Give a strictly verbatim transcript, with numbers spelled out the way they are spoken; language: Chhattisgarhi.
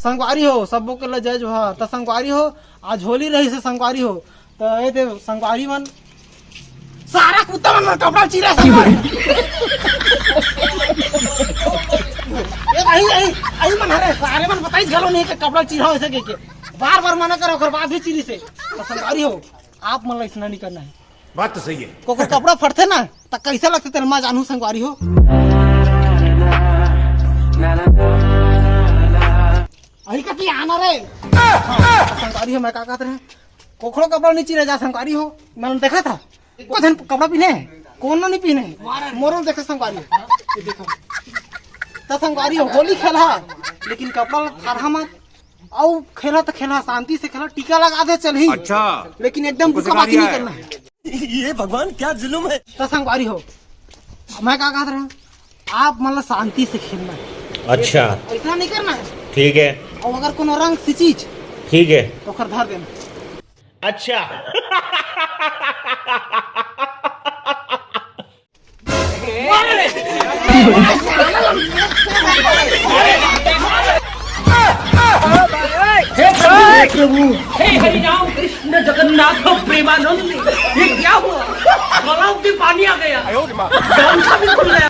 संगवारी हो, सबो के ला जय जोहार। त संगवारी हो, आज होली रहिसे संगवारी हो, त ए दे संगवारी मन, सारा कुत्ता मन ला कपड़ा चीरे संगवारी। ए भाई, आई, आई मन हरे, सारे मन बताइस घलो नहीं कि कपड़ा चीरा हो ऐसे के, के। बार-बार मना करो, ओकर बाद भी चीरिसे। त संगवारी हो, आप मन ला अइसना नहीं करना हे। बात तो सही हे। कोकरो कपड़ा फटथे ना, त कइसे लगथे तेला मैं जानहूं संगवारी हो। अही कति आना रे। संगवारी हो, मैं का कहत रहें? कोकरो कपड़ा नहीं चीरे जा संगवारी हो। मैं देखा था, एको झन कपड़ा पहने हे, कोनो नहीं पहने हे। मोरो देखे संगवारी हो। ये देखो। त संगवारी हो, होली खेलहा, लेकिन कपड़ा ला फाड़हा मत। अउ खेलहा त खेलहा, शांति से खेलहा, टीका लगा दे चलही। अच्छा। लेकिन एकदम तुमको सिखा बुकाबाजी दिया नहीं है। करना हे। ये भगवान, क्या जुल्म है। त संगवारी हो, मैं का कहत रहें, आप मन ला शांति से खेलना हे। अच्छा। अइसना नहीं करना हे। ठीक हे। अउ अगर कोनो रंग से चीज, ठीक हे। त ओकर धर देना। अच्छा। हे प्रभु, हे प्रभु, हे हरि राम कृष्ण जगन्नाथ प्रेमानंद, ये क्या हुआ? गलाव में पानी आ गया। गमछा भी खुल गया।